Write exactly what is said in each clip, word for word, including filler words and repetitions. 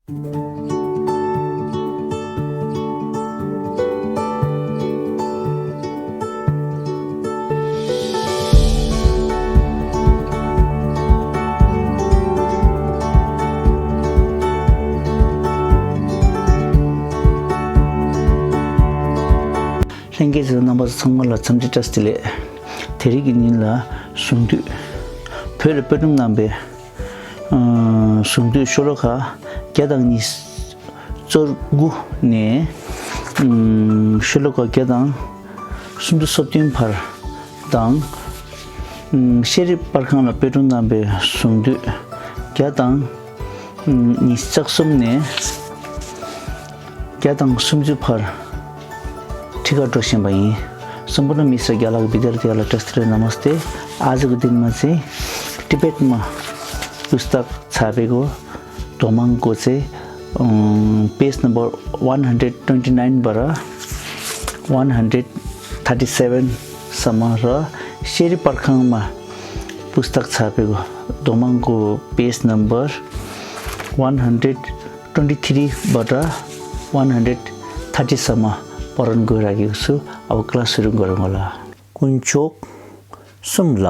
ལྷན་རྒྱས་ཚོ་རྣམ་པ་ཚོ་ཚང་མ་ལ་འཚམས་འདྲི་བཀྲ་ཤིས་བདེ་ལེགས། དེ་རིང་གི་ཉིན་ལ་གཟུངས་བསྡུས། བོད་ལ་དཔེ་སྐྲུན་གནང་པའི་གཟུངས་བསྡུས་ཤོ་ལོ་ཀ་བརྒྱ་དང་ཉི་ཤུ་རྩ་དགུ་ནས་ཤོ་ལོ་ཀ་བརྒྱ་དང་སུམ་ཅུ་སོ་བདུན་བར་དང་། ཤེས་རིག་པར་ཁང་ལ་དཔེ་སྐྲུན་གནང་པའི་གཟུངས་བསྡུས་བརྒྱ་དང་ཉི་ཤུ་རྩ་གསུམ་ནས་བརྒྱ་དང་སུམ་ཅུ་བར་ཁྲིད་ཀར་འགྲོ་བཞིན་པ་ཡིན། སམ་པུར་ན་མི་ཤྲ་གྱ་ལ་ག་བི་དྱ་ལ་ཡ་ལ་ཏྲ་སྟི་རེ་ན་མ་སྟེ། ཨ་ཛི་ག་དིན་མ་ཚེ་ཏི་བེད་མ་པུ་སྟག་ཚ་བེ་གོ་དོ་མང་གོ་ཚེ་page number one hundred twenty nine བར་one hundred thirty seven ས་མ་ར་ཤེས་རིག་པར་ཁང་མ་པུ་སྟག་ཚ་བེ་གོ་དོ་མང་གོ་page number one hundred twenty three བར་one hundred thirty ས་མ་པར་འགོད་ར་གི་སུ་ཨའོ་ཀླ་སུ་རུ་འགོད་ར་ངོ་ལ། དཀོན་མཆོག་གསུམ་ལ་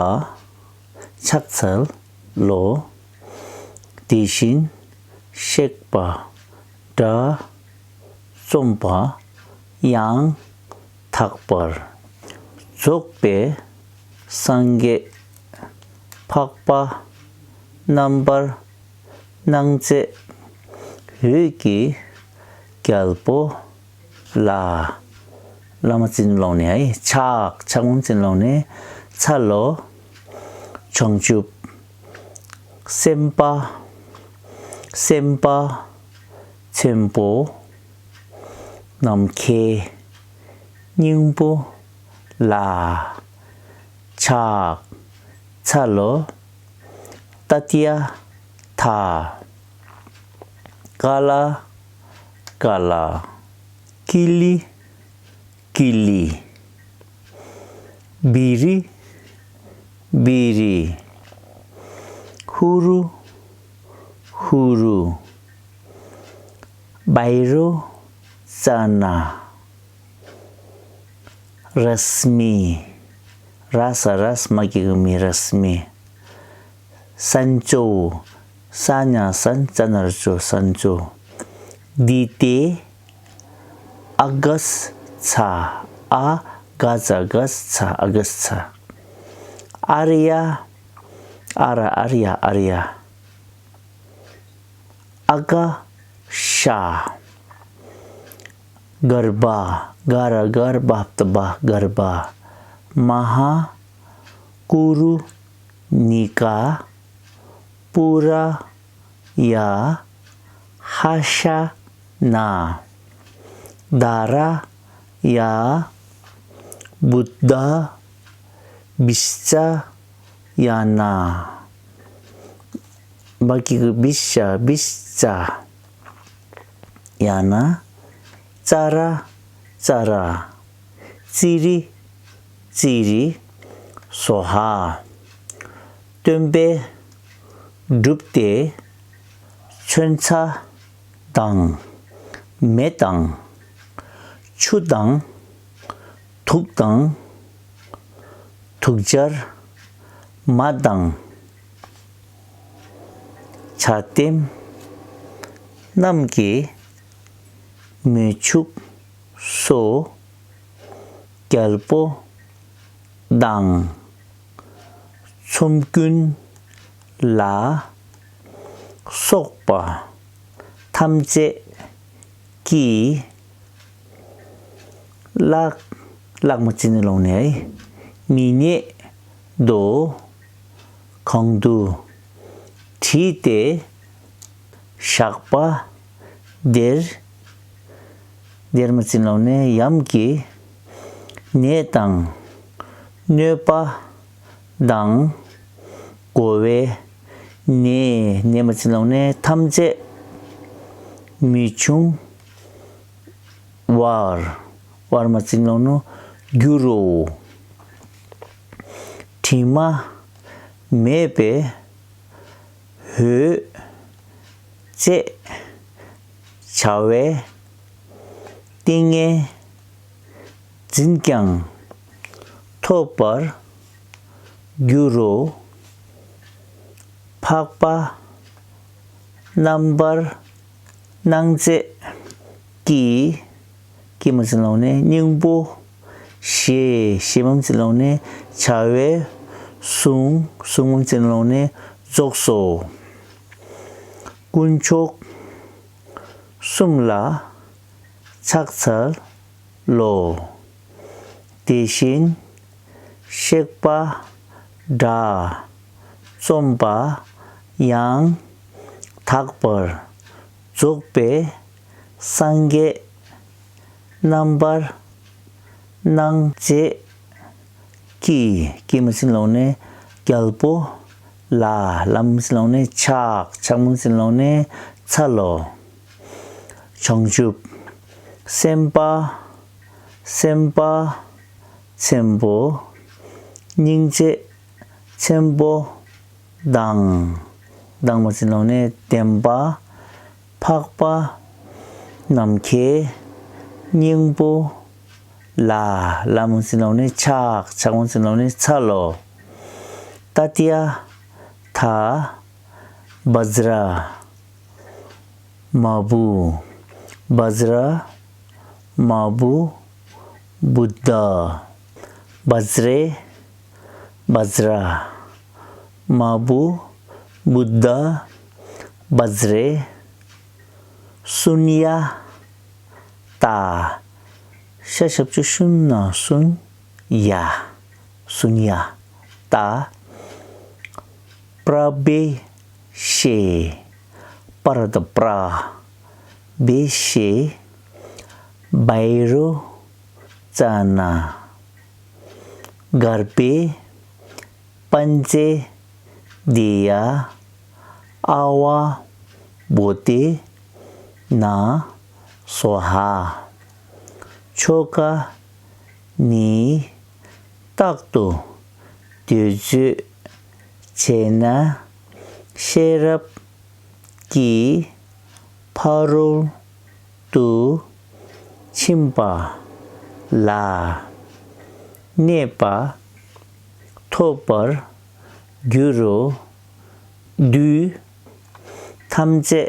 ཕྱག་འཚལ་ལོ། དེ་བཞིན་གཤེགས་པ་དགྲ་བཅོམ་པ་ཡང་དག་པར་རྫོགས་པའི་སངས་རྒྱས་འཕགས་པ་རྣམ་པར་སྣང་མཛད་འོད་ཀྱི་རྒྱལ་པོ་ལ། བླ་མ་བཙུན་ལོང་ནས་ཨེ་ཕྱག་ཕྱག་མོ་བཙུན་ལོང་ནས་འཚལ་ལོ། བྱང་ཆུབ་སེམས་དཔའ་སེམས་དཔའ་ཆེན་པོ་ནམ་མཁའི་སྙིང་པོ་ལ་ཕྱག་འཚལ་ལོ། ཏདྱ་ཐཱ། ཀ་ལ་ཀ་ལ། ཀི་ལི་ཀི་ལི། བི་རི་བི་རི། ཧུ་རུ་ཧུ་རུ། བའི་རོ་ཙ་ན། ར་སྨི། ར་ས་ར་སྨ་གི་གུ་མི། ར་སྨི། སན་ཅོ། ས་ཉ་སན་ཙ་ན་རོ་ཅོ། སན་ཅོ། འདི་ཏེ། ཨ་ག་ས། ཨ་ག་ཙ་ག་ས། ཨ་ག་ས། ཨ་རི་ཡ། ཨ་ར་ཨ་རི་ཡ། ཨ་རི་ཡ། ཨ་ག་ཤ། གརྦྷ། ག་ར་གརྦྷ་ཏ་བྷ། གརྦྷ། མ་ཧཱ་ཀུ་རུ་ནི་ཀ། པུ་ར་ཡ། ཧ་ཤ་ན། དྷ་ར་ཡ། བུདྡྷ། བིཥྞ་ཡ་ན། བ་གི་གུ་བི་ཤ་བིཥྞ་ཡ་ན། ཙ་ར་ཙ་ར། ཙི་རི་ཙི་རི། སྭཱ་ཧཱ། སྟོན་པས་བསྒྲུབས་ཏེ་མཚོན་ཆ་དང་། མེ་དང་། ཆུ་དང་། དུག་དང་། དུག་སྦྱར་མ་དང་། བྱ་ལྟེམ་རྣམས་ཀྱིས་མེ་ཕྱུགས་སོགས་རྒྱལ་པོ་དང་། ཚོམ་རྐུན་ལ་སོགས་པ་ཐམས་ཅད་ཀྱིས། ལག་ལག་མ་ཅི་ནི་ལོང་ནས་མི་ཉེས་དོ། གང་དུ་བྲིས་ཏེ་བཞག་པ་དེར། དེར་མ་ཅི་ལོང་ནས་ཡམ་གྱི་ནད་དང་གནོད་པ་དང་འགོ་བའི་ནད། ནད་མ་ཅི་ལོང་ནས་ཐམས་ཅད་མི་འབྱུང་བར། བར་མ་ཅི་ལོང་ནོ་འགྱུར་རོ། དྲི་མ་མེད་པའི་འོད་བཅས་ བྱ་བའི་ཏིང་ངེ་འཛིན་ཀྱང་ཐོབ་པར་འགྱུར་རོ། འཕགས་པ་རྣམ་པར་སྣང་མཛད་ཀྱི། ཀྱི་མ་ཟིན་ལོག་ནས་སྙིང་པོ། ཞེས། ཞེས་མ་ཟིན་ལོག་ནས་བྱ་བའི་གཟུངས། གཟུངས་མ་ཟིན་ལོག་ནས་རྫོགས་སོ། དཀོན་མཆོག་གསུམ་ལ་ཕྱག་འཚལ་ལོ། དེ་བཞིན་གཤེགས་པ་དགྲ་བཅོམ་པ་ཡང་དག་པར་རྫོགས་པའི་སངས་རྒྱས་རྣམ་པར་སྣང་མཛད་ཀྱི། ཀྱི་མ་ཟིན་ལོག་ནས་རྒྱལ་པོ་ལ། ལ་མ་ཟིན་ལོག་ནས་ཕྱག་ཕྱག་མ་ཟིན་ལོག་ནས་འཚལ་ལོ། བྱང་ཆུབ་སེམས་དཔའ། སེམས་དཔའ་ཆེན་པོ། སྙིང་རྗེ་ཆེན་པོ་དང་། དང་མ་ཟིན་ལོག་ནས་ལྡན་པ། འཕགས་པ་ནམ་མཁའི་སྙིང་པོ་ལ། ལ་མ་ཟིན་ལོག་ནས་ཕྱག་ཕྱག་མ་ཟིན་ལོག་ནས་འཚལ་ལོ། ཏ་ཏྱ་ཐཱ་བཛྲ་མ་བུ། བཛྲ་མ་བུ་བུདྡྷ། བཛྲེ། བཛྲ་མ་བུ་བུདྡྷ། བཛྲེ། ཤུནྱ་ཏ། ཤ་ཞབས་ཀྱུ་ཤུ་ན་ཤུན། ཡ། ཤུནྱ་ཏ། པྲ་བྷེ་ཤེ། པ་ར་ཏ་པྲ། བྷེ་ཤེ། བཻ་རོ་ཙ་ན། གརྦྷེ་པཉྩེ་དྷི་ཡ། ཨ་བ་བོ་དྷི་ན་སྭཱ་ཧཱ། ཆོ་ག་ནི། རྟག་ཏུ་དུས་ཚོད་བྱས་ན་ཤེས་རབ་ཀྱི་ཕ་རོལ་ཏུ་ཕྱིན་པ་ལ་གནས་པ་ཐོབ་པར་འགྱུར་རོ། བདུད་ཐམས་ཅད་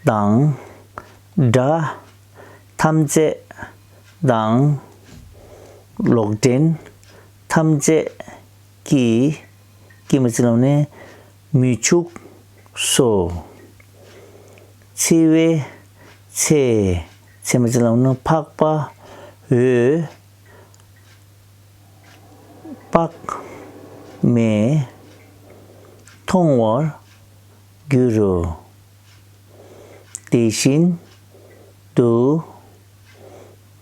དང་། དགྲ་ཐམས་ཅད་དང་། ལོག་འདྲེན་ཐམས་ཅད་ཀྱིས། ཀྱིས་མ་ཟིན་ལོག་ནས་མི་ཕྱུགས་སོ། འཆི་བའི་ཚེ། ཚེ་མ་ཟིན་ལོག་ནས་འཕགས་པ་འོད་དཔག་མེད་མཐོང་བར་འགྱུར་རོ། དེ་བཞིན་དུ།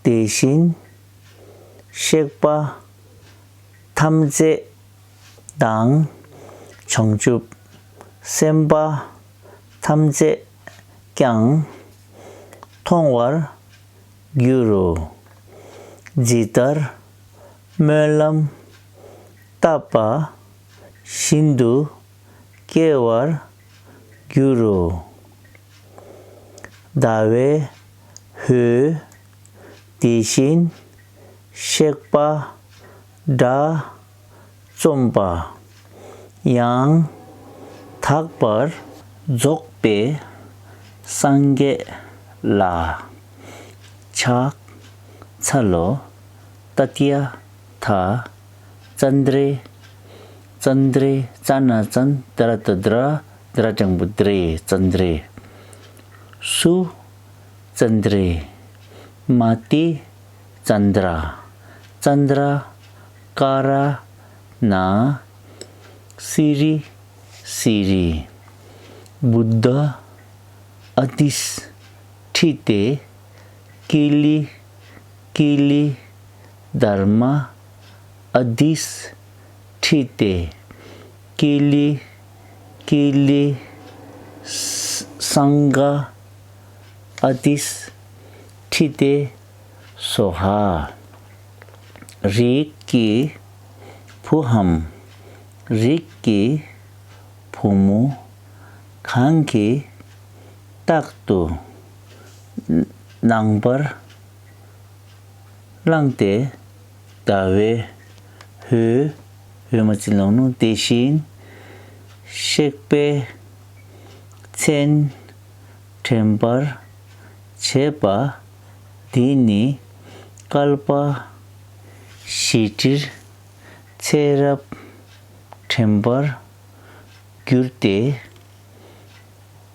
དེ་བཞིན་གཤེགས་པ་ཐམས་ཅད་དང་། བྱང་ཆུབ་སེམས་དཔའ་ཐམས་ཅད་ཀྱང་མཐོང་བར་འགྱུར་རོ། ཇི་ལྟར་སྨོན་ལམ་བཏབ་པ་བཞིན་དུ་སྐྱེ་བར་འགྱུར་རོ། ཟླ་བའི་འོད། དེ་བཞིན་གཤེགས་པ་དགྲ་བཅོམ་པ་ཡང་དག་པར་རྫོགས་པའི་སངས་རྒྱས་ལ་ཕྱག་འཚལ་ལོ། ཏ་ཏྱ་ཐཱ། ཙནྡྲེ། ཙནྡྲེ། ཙ་ན་ཙན། ཏ་ར་ཏ་ཏྲ། ཏ་ར་འགྲེང་བུ་ཏྲེ། ཙནྡྲེ། སུ་ཙནྡྲེ། མ་ཏི་ཙནྡྲ། ཙནྡྲ་ཀ་ར་ན། སི་རི་སི་རི། བུདྡྷ་ཨ་ཏིས་ཁྲི་ཏེ། ཀི་ལི་ཀི་ལི། དྷརྨ་ཨ་ཏིས་ཁྲི་ཏེ། ཀི་ལི་ཀི་ལི། ས་སངྒྷ་ཨ་ཏིས་ཁྲི་ཏེ་སྭཱ་ཧཱ། རིགས་ཀྱི་བུའམ་རིགས་ཀྱི་བུ་མོ་གང་གིས་རྟག་ཏུ་ ནང་པར་བླངས་ཏེ། ཟླ་བའི་འོད། འོད་མ་ཅི་ལོང་ནུ་དེ་བཞིན་གཤེགས་པའི་མཚན་དྲན་པར་བྱེད་པ། འདི་ནི་བསྐལ་པ་བཞི་ཁྲིར་ཚེ་རབས་དྲན་པར་འགྱུར་ཏེ།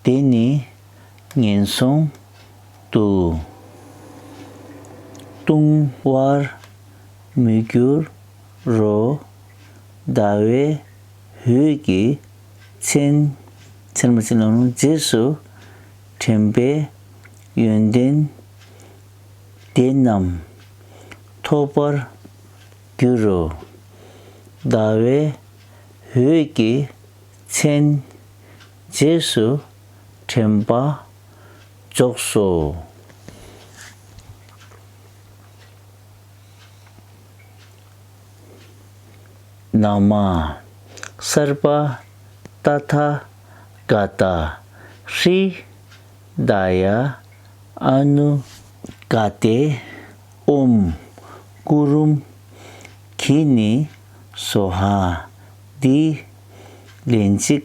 དེ་ནི་ངན་སོང་དུ་ལྟུང་བར་མི་འགྱུར་རོ། ཟླ་བའི་འོད་ཀྱི་མཚན། མཚན་མ་ཅི་ལོང་ནུ་རྗེས་སུ་དྲན་པའི་ཡོན་ཏན་དེ་རྣམས་ཐོབ་པར་འགྱུར་རོ། ཟླ་བའི་འོད་ཀྱི་མཚན་རྗེས་སུ་དྲན་པ་རྫོགས་སོ། ན་མ། སརྦ་ཏ་ཐཱ་ག་ཏ་ཧྲཱིཿདཱ་ཡ་ཨ་ནུ་ག་ཏེ་ཨོཾ་ཀུ་རུཾ་གྷི་ནི་སྭཱ་ཧཱ། འདི་ལན་གཅིག་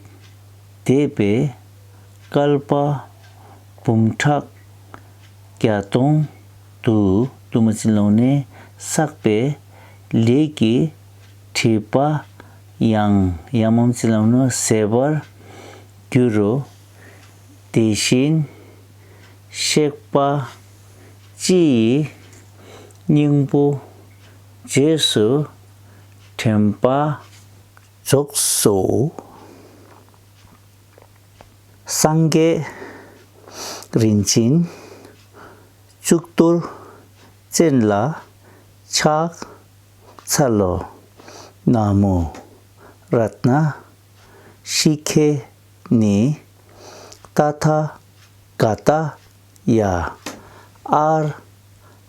བཟླས་པས་བསྐལ་པ་འབུམ་ཕྲག་བརྒྱ་སྟོང་དུ་དུ་མ་ཅི་ལོང་ནས་བསགས་པའི་ལས་ཀྱི་སྒྲིབ་པ་ཡང་ཡ་མ་མ་ཅི་ལོང་ནུ་ཟད་པར་འགྱུར་རོ། དེ་བཞིན་གཤེགས་པ་སྤྱི་ཡི་སྙིང་པོ་རྗེས་སུ་དྲན་པ་རྫོགས་སོ། སངས་རྒྱས་རིན་ཆེན་གཙུག་ཏོར་ཅན་ལ་ཕྱག་འཚལ་ལོ། ན་མོ་རཏྣ་ཤི་ཁེ་ནི་ཏ་ཐཱ་ག་ཏཱ་ཡ་ཨར་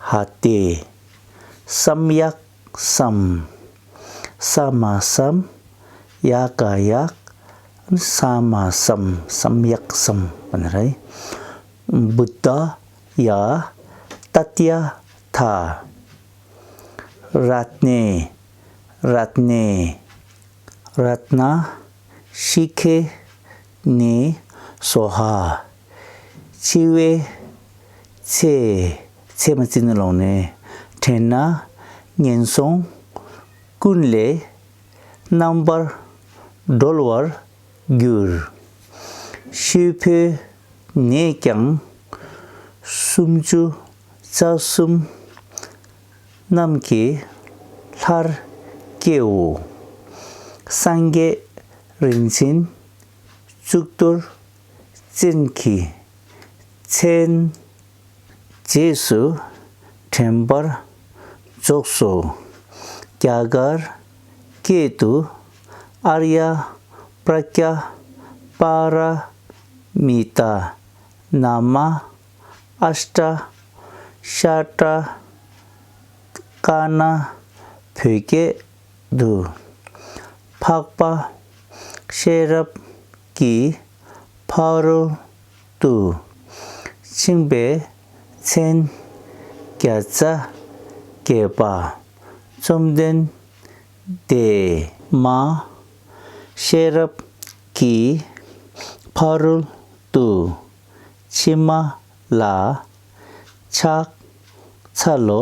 ཧ་ཏེ་སམ་ཡཀ་སམ། ས་མ་སམ། ཡ་ག་ཡཀ། ས་མ་སམ། སམ་ཡཀ་སམ། བུདྡྷཱ་ཡ་ཏདྱ་ཐཱ། རཏྣེ་རཏྣེ་རཏྣ་ཤི་ཁེ་ནི་སྭཱ་ཧཱ། འཆི་བའི་ཚེ། ཚེ་མ་ཅི་ནུ་ལོང་ནས་དྲན་ན་ངན་སོང་ཀུན་ལས་རྣམ་པར་གྲོལ་བར་འགྱུར། ཤི་འཕོས་ནས་ཀྱང་སུམ་ཅུ་རྩ་གསུམ་རྣམས་ཀྱི་ལྷར་སྐྱེའོ། སངས་རྒྱས་རིན་ཆེན་གཙུག་ཏོར་ཅན་གྱི་མཚན་རྗེས་སུ་དྲན་པར་རྫོགས་སོ། རྒྱ་གར་སྐད་དུ་ཨཱརྱ་པྲཛྙཱ་པཱ་ར་མི་ཏཱ་ན་མ་ཨཥྚ་ཤ་ཊ་ཀ་ན། བོད་སྐད་དུ། འཕགས་པ་ཤེས་རབ་ཀྱི་ཕ་རོལ་ཏུ་ཕྱིན་པའི་མཚན་བརྒྱ་རྩ་བརྒྱད་པ་བཅོམ་ལྡན་འདས་མ་ཤེས་རབ་ཀྱི་ཕ་རོལ་ཏུ་ཕྱིན་མ་ལ་ཕྱག་འཚལ་ལོ།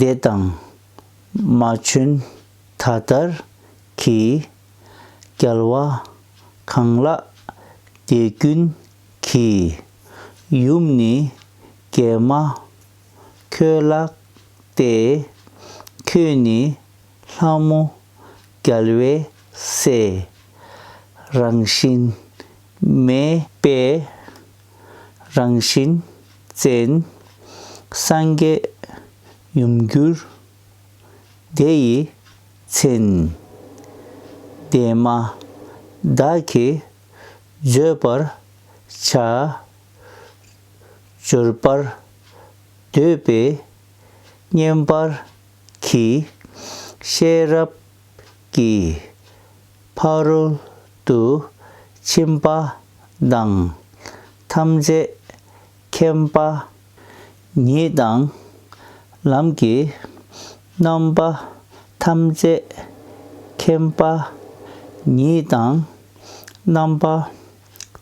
དེ་དང་མ་བྱོན་ད་ལྟར་གྱི་རྒྱལ་བ་གང་ལགས་དེ་ཀུན་གྱི་ཡུམ་ནི་གེགས་མ་ཁྱོད་ལགས་ཏེ། ཁྱོད་ནི་ལྷ་མོ་རྒྱལ་བའི་སྲས། རང་བཞིན་མེད་པའི་རང་བཞིན་ཅན། སངས་རྒྱས་ཡུམ་གྱུར་དེ་ཡི་མཚན། དེ་མ་བདག་གིས་བརྗོད་པར་བྱ། བརྗོད་པར་འདོད་པས་བསྙེན་པར་གྱིས། ཤེས་རབ་ཀྱི་ཕ་རོལ་ཏུ་ཕྱིན་པ་དང་ ཐམས་ཅད་མཁྱེན་པ་ཉིད་དང་། ལམ་གྱི་རྣམ་པ་ཐམས་ཅད་མཁྱེན་པ་ཉིད་དང་། རྣམ་པ་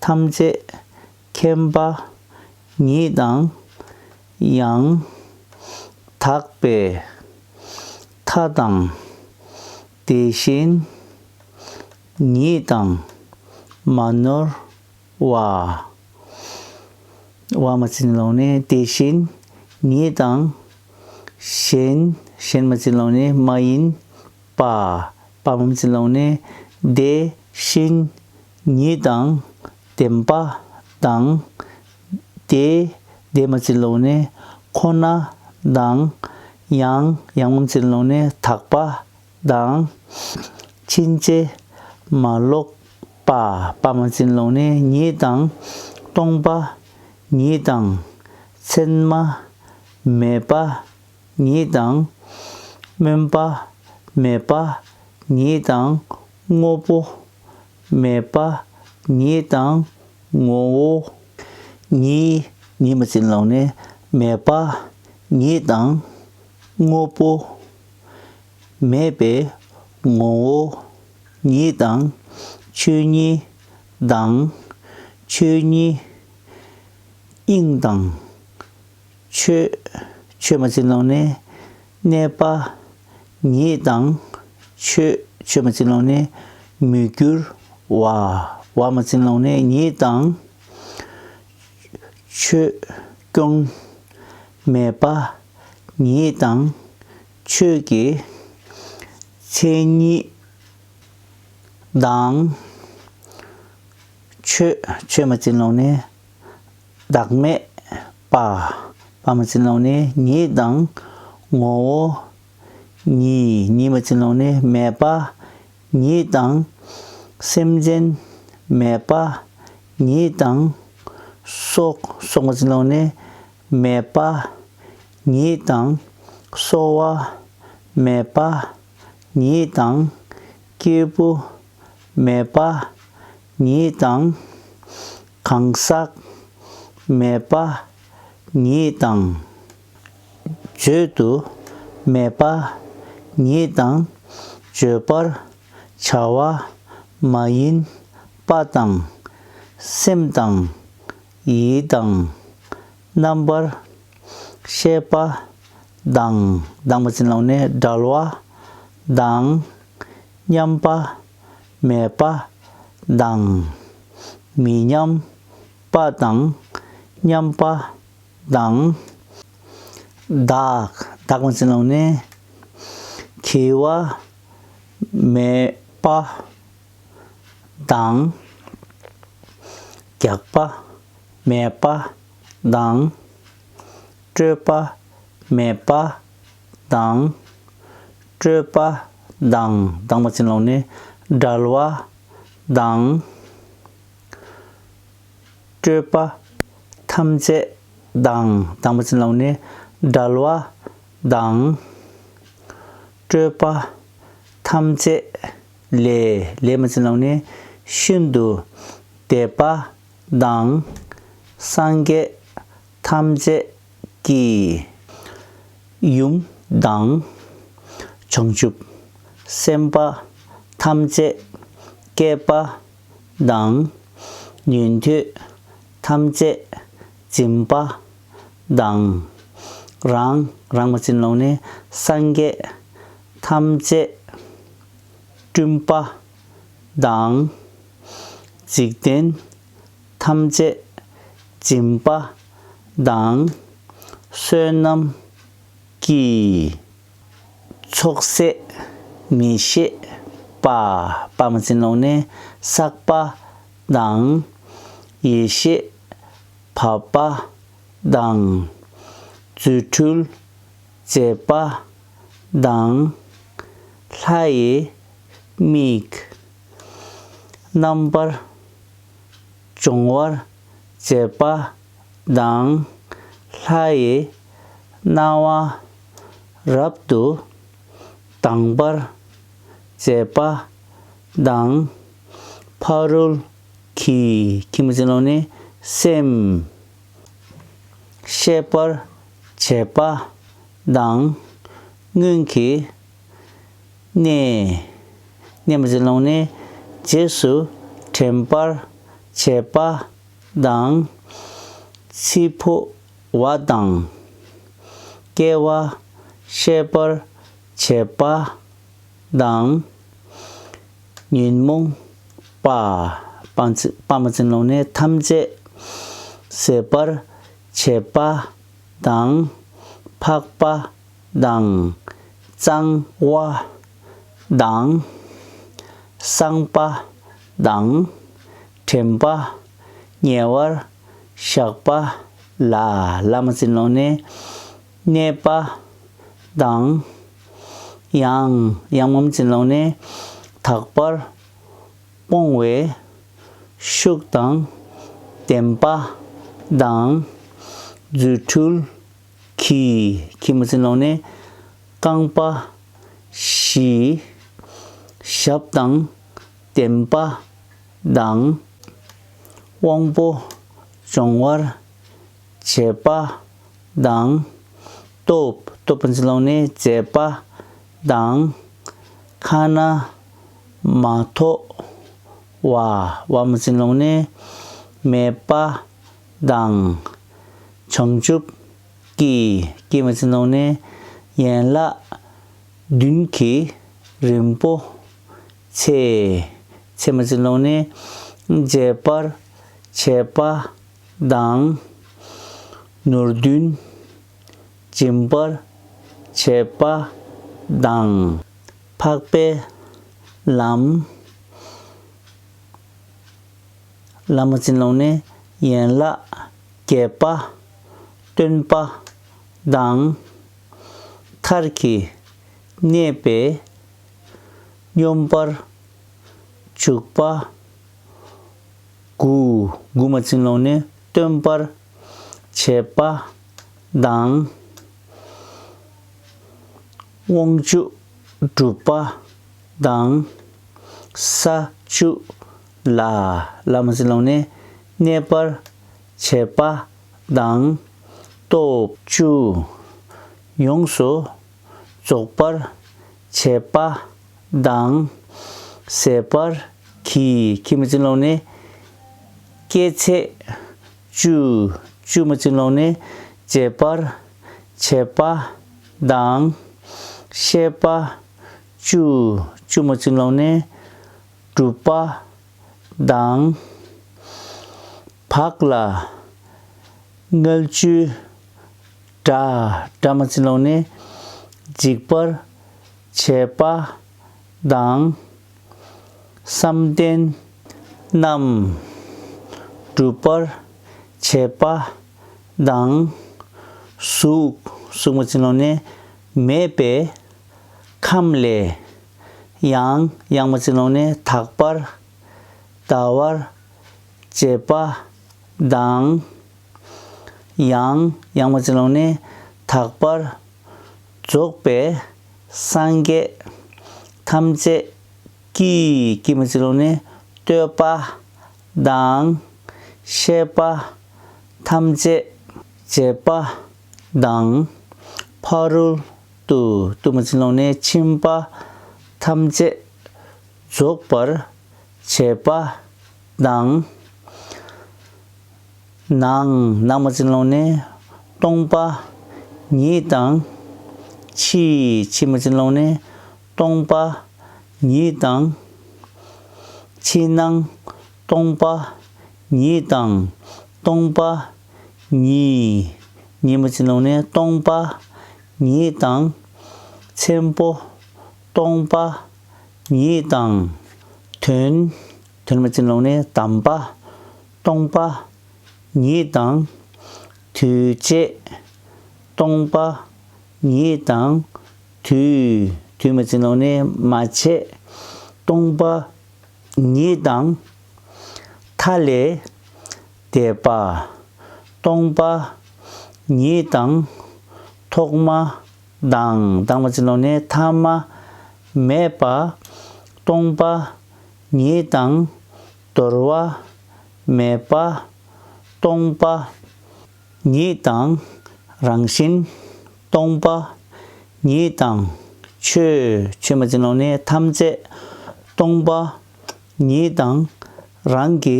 ཐམས་ཅད་མཁྱེན་པ་ཉིད་དང་། ཡང་དག་པའི་མཐའ་དང་། དེ་བཞིན་ཉིད་དང་མ་ནོར་བ། བ་མ་བཙུན་ལོག་ནས་དེ་བཞིན་ཉིད་དང་། གཞན། གཞན་མ་བཙུན་ལོག་ནས་མ་ཡིན་པ། པ་མ་བཙུན་ལོག་ནས་དེ་བཞིན་ཉིད་དང་ལྡན་པ་དང་། དེ། དེ་མ་བཙུན་ལོག་ནས་ཁོ་ན་དང་། ཡང་། ཡང་མ་བཙུན་ལོག་ནས་དག་པ་དང་། ཕྱིན་ཅི་མ་ལོག་པ། པ་མ་བཙུན་ལོག་ནས་ཉིད་དང་སྟོང་པ་ཉིད་དང་མཚན་མ་མེད་པ་ཉིད་དང་། སྨོན་པ་མེད་པ་ཉིད་དང་། དངོས་པོ་མེད་པ་ཉིད་དང་ངོ་བོ་ཉིད། ཉིད་མ་བཙུན་ལོག་ནས་མེད་པ་ཉིད་དང་། དངོས་པོ་མེད་པའི་ངོ་བོ་ཉིད་དང་། ཆོས་ཉིད་དང་། ཆོས་ཉིད་དབྱིངས་དང་། ཆོས། ཆོས་མ་བཙུན་ལོག་ནས་གནས་པ་ཉིད་དང་། ཆོས། ཆོས་མ་བཙུན་ལོག་ནས་མི་འགྱུར་བ། བ་མ་བཙུན་ལོག་ནས་ཉིད་དང་། ཆོས་སྐྱོང་མེད་པ་ཉིད་དང་། ཆོས་ཀྱི་མཚན་ཉིད་དང་། ཆོས། ཆོས་མ་བཙུན་ལོག་ནས་བདག་མེད་པ། པ་མ་བཙུན་ལོག་ནས་ཉིད་དང་ངོ་བོ་ཉིད། ཉིད་མ་བཙུན་ལོག་ནས་མེད་པ་ཉིད་དང་། སེམས་ཅན་མེད་པ་ཉིད་དང་། སྲོག་སྲོག་མ་བཙུན་ལོག་ནས་མེད་པ་ཉིད་དང་། གསོ་བ་མེད་པ་ཉིད་དང་། སྐྱེས་བུ་མེད་པ་ཉིད་དང་། གང་ཟག་མེད་པ་ཉིད་དང་། བརྗོད་དུ་མེད་པ་ཉིད་དང་། བརྗོད་པར་བྱ་བ་མ་ཡིན་པ་དང་། སེམས་དང་ཡིད་དང་རྣམ་པར་ཤེས་པ་དང་། དང་མ་བཙུན་ལོག་ནས་བྲལ་བ་དང་། མཉམ་པ་མེད་པ་དང་། མི་མཉམ་པ་དང་། མཉམ་པ་དང་། དག་དག་མ་བཙུན་ལོག་ནས་གྱེས་པ་མེད་པ་དང་། རྒྱགས་པ་མེད་པ་དང་། སྤྲོས་པ་མེད་པ་དང་། སྤྲོས་པ་དང་། དང་མ་བཙུན་ལོག་ནས་བྲལ་བ་དང་། སྤྲོས་པ་ཐམས་ཅད་དང་། དང་མ་བཙུན་ལོག་ནས་བྲལ་བ་དང་། སྤྲོས་པ་ཐམས་ཅད་ལས། ལས་མ་བཙུན་ལོག་ནས་ཤིན་ཏུ་འདས་པ་དང་། སངས་རྒྱས་ཐམས་ཅད་ཀྱི་ཡུམ་དང་། བྱང་ཆུབ་སེམས་དཔའ་ཐམས་ཅད་བསྐལ་པ་དང་། ཉན་ཐོས་ཐམས་ཅད་སྦྱིན་པ་དང་། རང་རང་མ་བཙུན་ལོག་ནས་སངས་རྒྱས་ཐམས་ཅད་སྤྲུལ་པ་དང་། འཇིག་རྟེན་ཐམས་ཅད་སྦྱིན་པ་དང་། བསོད་ནམས་ཀྱི་ཚོགས་ཟད་མི་ཤེས་པ། པ་མ་བཙུན་ལོག་ནས་བསགས་པ་དང་། ཡེ་ཤེས་འབབ་པ་དང་། རྫུ་འཕྲུལ་མཛད་པ་དང་། ལྷ་ཡི་མིག་རྣམ་པར་སྦྱོང་བར་མཛད་པ་དང་། ལྷ་ཡི་རྣ་བ་རབ་ཏུ་དང་པར་མཛད་པ་དང་། ཕ་རོལ་གྱི། གྱི་མ་བཙུན་ལོག་ནས་ སེམས། ཤེས་པར་བྱེད་པ་དང་། སྔོན་གྱི་གནས། གནས་མ་ཅིག་ལོང་ནས་རྗེས་སུ་དྲན་པར་བྱེད་པ་དང་། འཆི་འཕོ་བ་དང་། སྐྱེ་བ་ཤེས་པར་བྱེད་པ་དང་། ཉོན་མོངས་པ། པ་མ་ཅིག་ལོང་ནས་ཐམས་ཅད་ཟད་པར་བྱེད་པ་དང་། འཕགས་པ་དང་། གཙང་བ་དང་། གསང་བ་དང་། དྲན་པ། ཉེ་བར་བཞག་པ་ལ། ལ་མ་ཅིག་ལོང་ནས་གནས་པ་དང་། ཡང་། ཡང་མ་ཅིག་ལོང་ནས་དག་པར་སྤོང་བའི་ཤུགས་དང་ལྡན་པ་དང་། རྫུ་འཕྲུལ་གྱིས། གྱིས་མ་ཅིག་ལོང་ནས་རྐང་པ་བཞི། ཞབས་དང་ལྡན་པ་དང་། དབང་པོ་སྦྱོང་བར་བྱེད་པ་དང་། སྟོབས། སྟོབས་མ་ཅིག་ལོང་ནས་མཛེས་པ་དང་། ཁ་ན་མ་ཐོ་བ། བ་མ་ཅིག་ལོང་ནས་མེད་པ་དང་། བྱང་ཆུབ་ཀྱི། ཀྱི་མ་ཅིག་ལོང་ནས་ཡན་ལག་བདུན་གྱི་རིང་པོ་ཚེ། ཚེ་མ་ཅིག་ལོང་ནས་འབྱེད་པར་བྱེད་པ་དང་། ནོར་བདུན་སྦྱིན་པར་བྱེད་པ་དང་། འཕགས་པའི་ལམ། ལ་མ་ཅིག་ལོང་ནས་ཡན་ལག་བརྒྱད་པ་སྟོན་པ་དང་། མཐར་གྱིས་གནས་པའི་སྙོམས་པར་འཇུག་པ་དགུ། དགུ་མ་ཅིག་ལོང་ནས་སྟོན་པར་བྱེད་པ་དང་། དབང་བཅུ་སྒྲུབ་པ་དང་། ས་བཅུ་ལ། ལ་མ་ཅིག་ལོང་ནས་གནས་པར་བྱེད་པ་དང་། སྟོབས་བཅུ་ཡོངས་སུ་རྫོགས་པར་བྱེད་པ་དང་། ཟད་པར་གྱིས། གྱིས་མ་ཅིག་ལོང་ནས་སྐྱེ་ཚེ་བཅུ། བཅུ་མ་ཅིག་ལོང་ནས་འབྱེད་པར་བྱེད་པ་དང་། ཤེས་པ་བཅུ། བཅུ་མ་ཅིག་ལོང་ནས་སྒྲུབ་པ་དང་། བག་ལ་མངལ་ཆུའི་སྒྲ། སྒྲ་མ་ཅིག་ལོང་ནས་འཇིག་པར་བྱེད་པ་དང་། བསམ་གཏན་རྣམས་འགྲུབ་པར་བྱེད་པ་དང་། གཟུགས། གཟུགས་མ་ཅིག་ལོང་ནས་མེད་པའི་ཁམས་ལས་ཡང་། ཡང་མ་ཅིག་ལོང་ནས་དག་པར་འདའ་བར་བྱེད་པ་དང་། ཡང་། ཡང་མ་ཅིག་ལོང་ནས་དག་པར་རྫོགས་པའི་སངས་རྒྱས་ཐམས་ཅད་ཀྱིས། ཀྱིས་མ་ཅིག་ལོང་ནས་བསྟོད་པ་དང་། བཤད་པ་ཐམས་ཅད་བྱེད་པ་དང་། ཕ་རོལ་ཏུ། ཏུ་མ་ཅིག་ལོང་ནས་ཕྱིན་པ་ཐམས་ཅད་རྫོགས་པར་བྱེད་པ་དང་། ནང་། ནང་མ་ཅིག་ལོང་ནས་སྟོང་པ་ཉིད་དང་། ཕྱི། ཕྱི་མ་ཅིག་ལོང་ནས་སྟོང་པ་ཉིད་དང་། ཕྱི་ནང་སྟོང་པ་ཉིད་དང་། སྟོང་པ་ཉིད། ཉིད་མ་ཅིག་ལོང་ནས་སྟོང་པ་ཉིད་དང་། ཆེན་པོ་སྟོང་པ་ཉིད་དང་། དོན། དོན་མ་ཅིག་ལོང་ནས་དམ་པ་སྟོང་པ་ཉིད་དང་། དུས་བཅད་སྟོང་པ་ཉིད་དང་། དུས། དུས་མ་ཅིག་ལོང་ནས་མ་ཆད་སྟོང་པ་ཉིད་དང་། མཐའ་ལས་འདས་པ་སྟོང་པ་ཉིད་དང་། ཐོག་མ་དང་། དང་མ་ཅིག་ལོང་ནས་ཐ་མ་མེད་པ་སྟོང་པ་ཉིད་དང་། དོར་བ་མེད་པ་ སྟོང་པ་ཉིད་དང་རང་བཞིན། སྟོང་པ་ཉིད་དང་ཆོས། ཆོས་མ་ཅིག་ལོག་ནས་ཐམས་ཅད། སྟོང་པ་ཉིད་དང་རང་གི་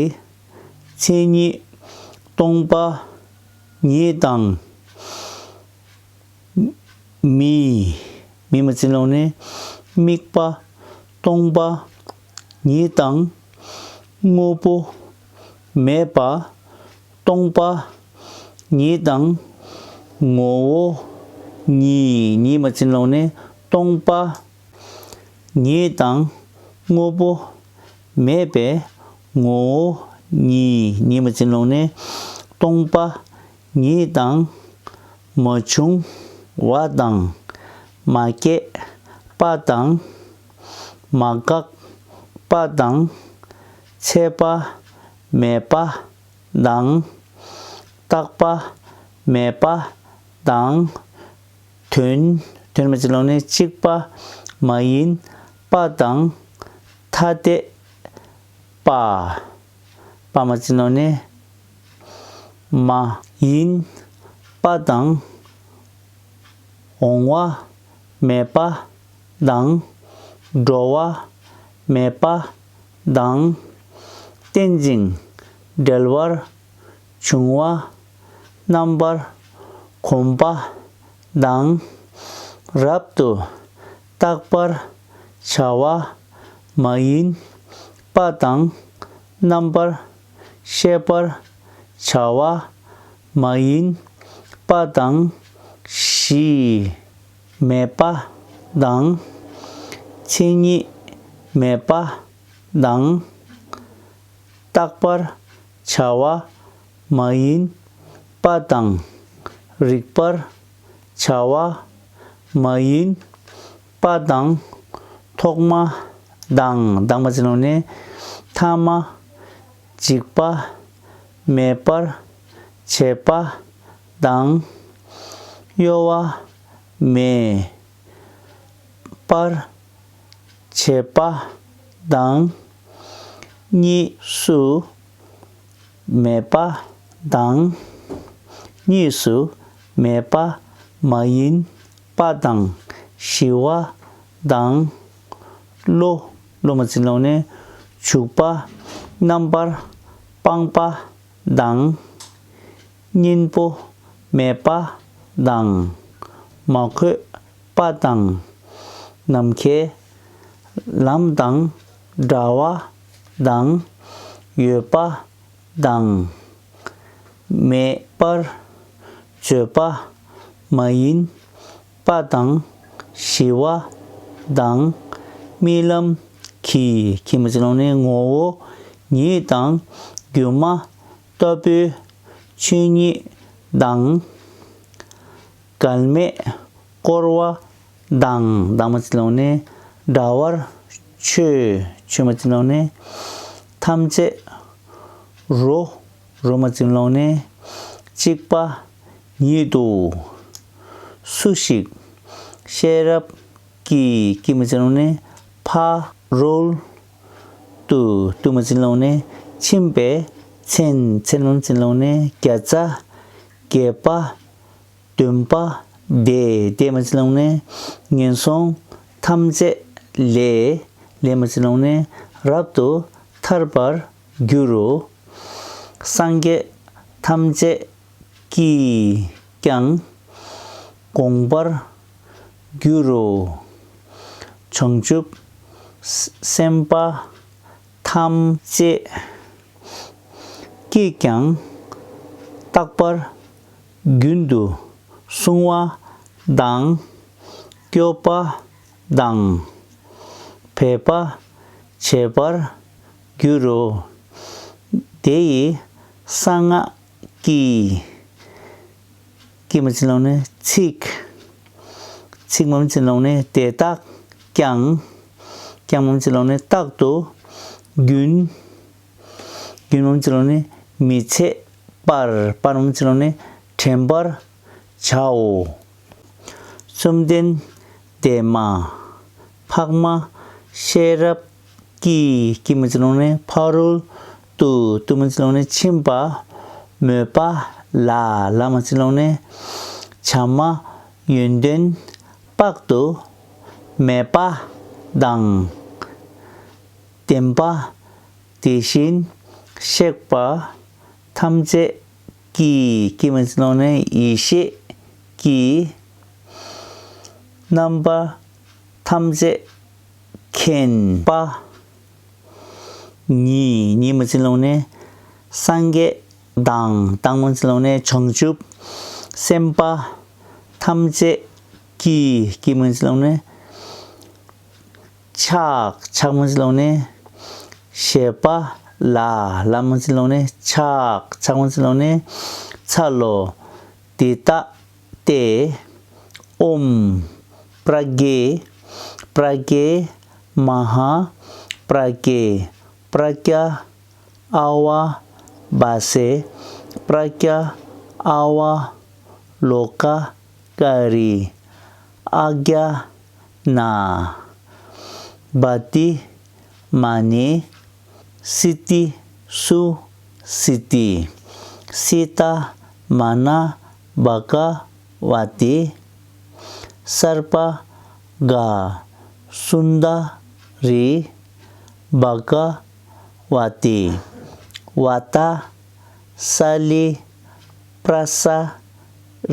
མཚན་ཉིད། སྟོང་པ་ཉིད་དང་མིག་མིག་མ་ཅིག་ལོག་ནས་དམིགས་པ། སྟོང་པ་ཉིད་དང་དངོས་པོ་མེད་པ། སྟོང་པ་ཉིད་དང་ངོ་བོ་ཉིད། ཉིད་མ་ཅིག་ལོག་ནས་སྟོང་པ་ཉིད་དང་དངོས་པོ་མེད་པའི་ངོ་བོ་ཉིད། ཉིད་མ་ཅིག་ལོག་ནས་སྟོང་པ་ཉིད་དང་། མ་བྱུང་བ་དང་། མ་སྐྱེས་པ་དང་། མ་འགགས་པ་དང་། ཚད་པ་མེད་པ་དང་། བརྟགས་པ་མེད་པ་དང་། དོན། དོན་མ་ཅིག་ལོག་ནས་གཅིག་པ་མ་ཡིན་པ་དང་། ཐ་དད་པ། པ་མ་ཅིག་ལོག་ནས་མ་ཡིན་པ་དང་། འོང་བ་མེད་པ་དང་། འགྲོ་བ་མེད་པ་དང་། རྟེན་ཅིང་འབྲེལ་བར་འབྱུང་བ་རྣམ་པར་གོམས་པ་དང་། རབ་ཏུ་བརྟག་པར་བྱ་བ་མ་ཡིན་པ་དང་། རྣམ་པར་ཤེས་པར་བྱ་བ་མ་ཡིན་པ་དང་། གཞི་མེད་པ་དང་། མཚན་ཉིད་མེད་པ་དང་། བརྟག་པར་བྱ་བ་མ་ཡིན་པ་དང་། རིག་པར་བྱ་བ་མ་ཡིན་པ་དང་། ཐོག་མ་དང་། དང་མ་ཅིག་ལོག་ནས་ཐ་མ། འཇིག་པ་མེད་པར་བྱེད་པ་དང་། གཡོ་བ་མེད་པར་བྱེད་པ་དང་། གཉིས་སུ་མེད་པ་དང་། གཉིས་སུ་མེད་པ་མ་ཡིན་པ་དང་། ཞི་བ་དང་། བློ། བློ་མ་ཅིག་ལོག་ནས་འཇུག་པ་རྣམ་པར་སྤངས་པ་དང་། གཉེན་པོ་མེད་པ་དང་། མ་འཁོད་པ་དང་། ནམ་མཁའི་ལམ་དང་འདྲ་བ་དང་། ཡོད་པ་དང་། མེད་པར་བརྗོད་པ་མ་ཡིན་པ་དང་། ཞི་བ་དང་། རྨི་ལམ་གྱི། གྱི་མ་ཅིག་ལོག་ནས་ངོ་བོ་ཉིད་དང་། སྒྱུ་མ་ལྟ་བུའི་ཆོས་ཉིད་དང་། འགལ་མེད་བསྐོར་བ་དང་། དང་མ་ཅིག་ལོག་ནས་འདྲ་བར་ཆོས། ཆོས་མ་ཅིག་ལོག་ནས་ཐམས་ཅད་རོ། རོ་མ་ཅིག་ལོག་ནས་གཅིག་པ་ཉིད་དུ། སུ་ཞིག་ཤེས་རབ་ཀྱིས། ཀྱིས་མ་ཅིག་ལོག་ནས་ཕ་རོལ་ཏུ། ཏུ་མ་ཅིག་ལོག་ནས་ཕྱིན་པའི་མཚན། མཚན་མ་ཅིག་ལོག་ནས་བརྒྱ་རྩ་བརྒྱད་པ། བདུན་པ་དེ། དེ་མ་ཅིག་ལོག་ནས་ངན་སོང་ཐམས་ཅད་ལས། ལས་མ་ཅིག་ལོག་ནས་རབ་ཏུ་ཐར་པར་འགྱུར་རོ། སངས་རྒྱས་ཐམས་ཅད་ཀྱིས་ཀྱང་དགོངས་པར་འགྱུར་རོ། བྱང་ཆུབ་སེམས་དཔའ་ཐམས་ཅད་ཀྱིས་ཀྱང་རྟག་པར་རྒྱུན་དུ་བསྲུང་བ་དང་། སྐྱོབ་པ་དང་། འབད་པ་བྱེད་པར་འགྱུར་རོ། དེ་ཡི་གསང་སྔགས་ཀྱི། ཀྱི་མ་ཅིག་ལོག་ནས་ཚིག་ཚིག་མ་ཅིག་ལོག་ནས་དེ་དག་ཀྱང་། ཀྱང་མ་ཅིག་ལོག་ནས་རྟག་ཏུ་རྒྱུན། རྒྱུན་མ་ཅིག་ལོག་ནས་མི་ཚད་པར། པར་མ་ཅིག་ལོག་ནས་དྲན་པར་བྱའོ། བཅོམ་ལྡན་འདས་མ་འཕགས་མ་ཤེས་རབ་ཀྱིས། ཀྱིས་མ་ཅིག་ལོག་ནས་ཕ་རོལ་ཏུ། ཏུ་མ་ཅིག་ལོག་ནས་ཕྱིན་པ་ མོས་པ་ལ་ལ་མ་ཚིག་ལོང་ནས་བྱ་མ་ཡོན་ཏན་དཔག་ཏུ་མེད་པ་དང་ལྡན་པ་དེ་བཞིན་གཤེགས་པ་ཐམས་ཅད་ཀྱི་ཀྱི་མ་ཚིག་ལོང་ནས་ཡེ་ཤེས་ཀྱི་རྣམ་པ་ཐམས་ཅད་མཁྱེན་པ། ཉིད་ཉིད་མ་ཚིག་ལོང་ནས་སངས་རྒྱས་དང་དང་མ་ཚིག་ལོང་ནས་བྱང་ཆུབ་སེམས་དཔའ་ཐམས་ཅད་ཀྱི་ཀྱི་མ་ཚིག་ལོང་ནས་ཕྱག་ཕྱག་མ་ཚིག་ལོང་ནས་བཞད་པ་ལ་ལ་མ་ཚིག་ལོང་ནས་ཕྱག་ཕྱག་མ་ཚིག་ལོང་ནས་འཚལ་ལོ། འདི་ལྟ་སྟེ། ཨོཾ། པྲ་ཛྙཱ། པྲ་ཛྙཱ། མ་ཧཱ། པྲ་ཛྙཱ། པྲཛྙཱ། ཨ་ཝ། བ་ཟེ། པྲཛྙཱ། ཨ་ཝ། ལོ་ཀ་ཀ་རི། ཨ་ཛྙཱ་ན། བ་ཏི། མ་ཎི། སི་ཏི། སུ། སི་ཏི། སི་ཏ། མ་ན། བ་ཀ་བ་ཏི། སར་པ་ག་སུན་ད་རི། བ་ཀ་བ་ཏི། བ་ཏ། ས་ལི། པྲ་ས་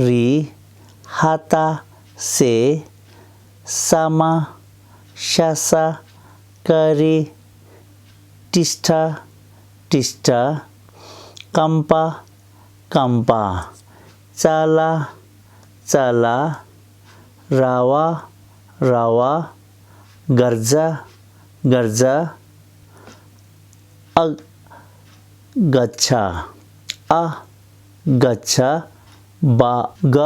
རི། ཧ་ཏ་སེ། ས་མ། ཤ་ས་ཀ་རི། ཏྲི་ཤ་ཏྲ། ཏྲི་ཤ་ཏྲ། ཀམ་པ། ཀམ་པ། ཙ་ལ། ཙ་ལ། ར་བ། ར་བ། གརྫ། གརྫ། ཨ་ག་ཚ། ཨ་ག་ཚ། བ་ག་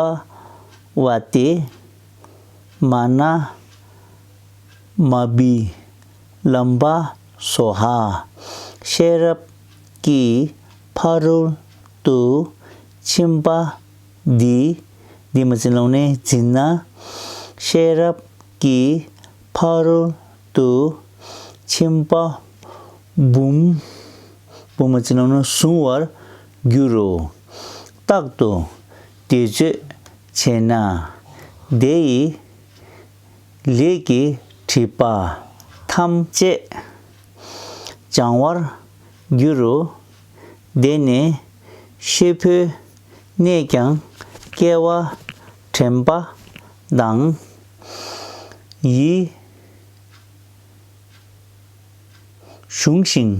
བ་ཏི། མ་ན། མ་བི། ལམ་བ་སྭཱ་ཧཱ། ཤེས་རབ་ཀྱི་ཕ་རོལ་ཏུ་ཕྱིན་པ་འདི། འདི་མ་ཚིག་ལོང་ནས་འཛིན་ན། ཤེས་རབ་ཀྱི་ཕ་རོལ་ཏུ་ཕྱིན་པ་འབུམ། འབུམ་མ་ཚིག་ལོང་ནས་གཟུང་བར་འགྱུར་རོ། རྟག་ཏུ་བཟླས་བརྗོད་བྱས་ན། དེ་ཡི་ལས་ཀྱི་སྒྲིབ་པ་ཐམས་ཅད་སྦྱང་བར་འགྱུར་རོ། དེ་ནས་ཤི་འཕོས་ནས་ཀྱང་སྐྱེ་བ་དྲན་པ་དང་། ཡིད་གཞུངས་ཤིང་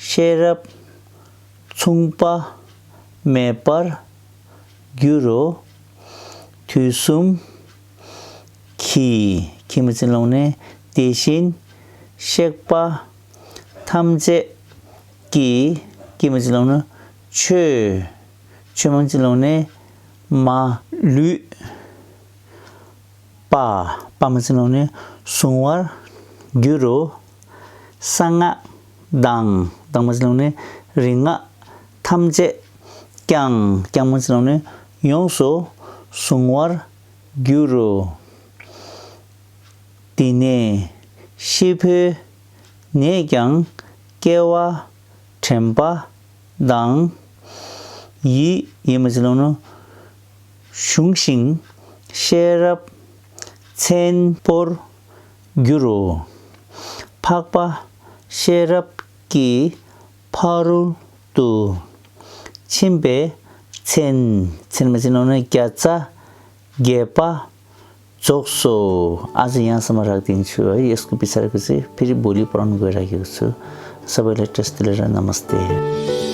ཤེས་རབ་མཚུངས་པ་མེད་པར་འགྱུར་རོ། དུས་གསུམ་གྱི་གྱི་མ་ཚིག་ལོང་ནས་དེ་བཞིན་གཤེགས་པ་ཐམས་ཅད་ཀྱི་གྱི་མ་ཚིག་ལོང་ནས་ཆོས། ཆོས་མ་ཚིག་ལོང་ནས་མ་ལུས་པ། པ་མ་ཚིག་ལོང་ནས་གཟུང་བར་འགྱུར་རོ། གསང་སྔགས་དང་དང་མ་ཚིག་ལོང་ནས་རིག་སྔགས་ཐམས་ཅད་ཀྱང་ཀྱང་མ་ཚིག་ལོང་ནས་ཡོངས་སུ་གཟུང་བར་འགྱུར་རོ། དེ་ནས་ཤི་འཕོས་ནས་ཀྱང་སྐྱེ་བ་དྲན་པ་དང་། ཡིད་ཡིད་མ་ཚིག་ལོང་ནས་གཞུངས་ཤིང་ཤེས་རབ་མཚན་པོར་འགྱུར་རོ། འཕགས་པ་ཤེས་རབ་ཀྱི་ཕ་རོལ་ཏུ་ཕྱིན་པའི་མཚན། མཚན་མ་ཚིག་ལོང་ནས་བརྒྱ་རྩ་བརྒྱད་པ་རྫོགས་སོ། आज यहाँ समाप्त दिन छु है। यसको विचार पछि फेरि भोलि पढाउन गइराखेको छु। सबैलाई टेस्ट लिएर नमस्ते।